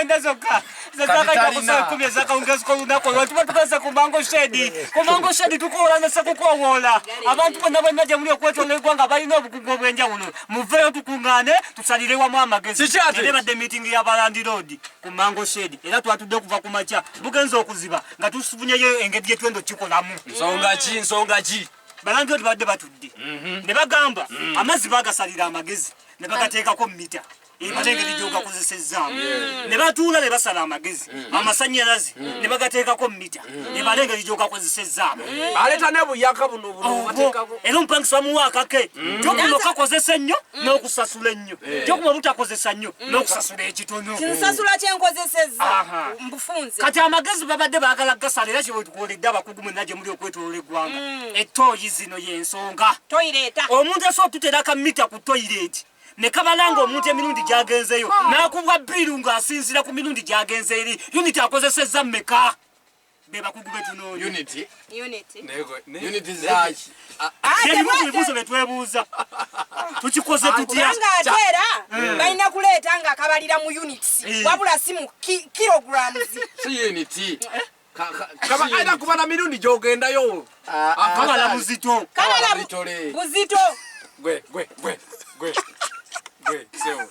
9 zokka zezakaita ku ssaawa 10 ez'akawungeezi k'olunaku olwo tuba tugenze ku Mango Shade. Ku Mango Shade tukoola ne ssekukowoola abantu bonna bonna gye muli okwetoola eggwanga balina obukugu obw'enjawulo. Muveeyo tukuŋŋaane tusalire wamu amagezi. Era ebadde miitingi ya balandiroodi ku Mango Shade era twatudde okuva ku makya bugenze okuziba nga tufunyeyo engeri gye twenda okukikolamu. Nsonga ki? Nsonga ki? Balandiroodi babadde batudde ne bagamba amazzi baagasalira amagezi ne bagateekako mita ebala engeri gyogakozesezzaamu ne batuula ne basala amagezi amasannyalaze ne bagateekako mita ebala engeri gyogakozesezzaamu. Aleeta ne buyaka buno buno bateekako. Era omupangisa bamuwa akake gyokuma okakozesa ennyo n'okusasula ennyo, gyokuma obutakozesa nnyo n'okusasula ekitono. Kinsasula kyenkozesezza mbufunze. Kati amagezi babadde baagala gasala era kyetukoledde abakugu mwenna gye muli okwetoloola eggwanga. Ettooyi zino y'ensonga. Toyireeta. Omuntu asobola okututeera aka mita ku toyireeti ne kabala nga omuntu emirundi gy'agenzeeyo n'akubwa bbiiru ng'asinziira ku mirundi gy'agenze eri unit akozesezza mmeka. Be bakugu be tunoonya. Unit? Unit. Unit zaaki? Ebimu ku bibuuzo bye twebuuza. Tukikoze tutya? Kubanga ate era balina kuleeta nga kabalira mu units wabula si mu kilograms. Si unit. Kaba alina kuba na mirundi gy'ogendayo. Kabala buzito. Kabala buzito. Gwe, gwe, gwe, gwe. Gwe, sewo.